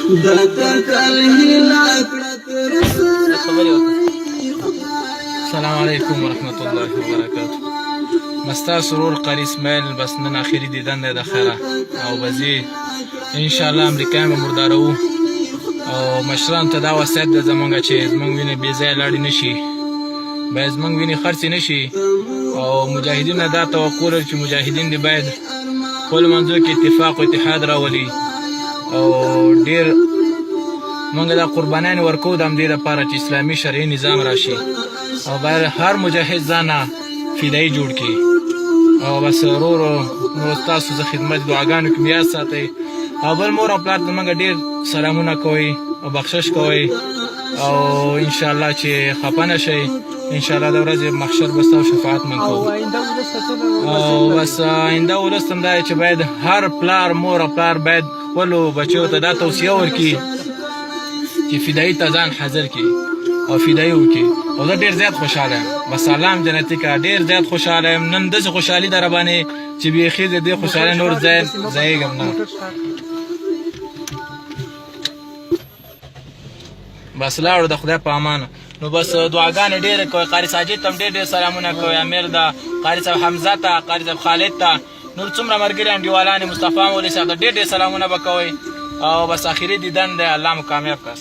د تکل هیله کړه تر سره. السلام علیکم ورحمت الله وبرکاته. مستا سرور قاری اسماعیل، بس نن اخري دیدن دی د خیره او بزی ان شاء الله امریکایان به مردارو. او مشران ته دا وصیت ده زمونږ چې زمونږ وینې بې ځایه لاړې نه شي، باید زمونږ وینې خرڅې نه شي. او مجاهدین نه دا توقع لري چې مجاهدین دې باید خپل منځو کې اتفاق او اتحاد راولي. او ډیر مونږ دا قربانیان ورکو د همدې لپاره چې اسلامي شرعي نظام راشي، او باید هر مجاهد ځانه فدایي جوړ کړي. او بس ورورو، نو تاسو زه خدمت دعاګانو کې مې یاد ساتئ. او بل مور او پلار ته موږ ډیر سلامونه کوئ او بخشش کوئ، او ان شاء الله چې خپه نه شئ. ان شاء الله د ورځې محشر به ستاسو شفاعت من کوو. او بس آینده ولس هم دا چې باید هر پلار، مور او پلار باید خپلو بچیو ته دا توصیه ورکړي چې فدایي ته ځان حاضر کړي او فدایي وکړي. او زه ډیر زیات خوشحاله یم. بس سلام جنتي کا، ډیر زیات خوشحاله یم. نن داسې خوشحالي ده راباندې چې بیخي د دې خوشحالۍ نور ځای ځایېږم نه. بس لاړو د خدای په امان. نو بس دعاګانې ډېرې کوئ. قاري ساجد ته هم ډېر ډېر سلامونه کوئ، امیر ده، قاري صاحب حمزه ته، قاري صاحب خالد ته، نور څومره ملګري انډیوالان، مصطفی مولوي صاحب ته ډېر ډېر سلامونه به کوئ. او بس اخري دیدن دی، الله مو کامیاب کړه.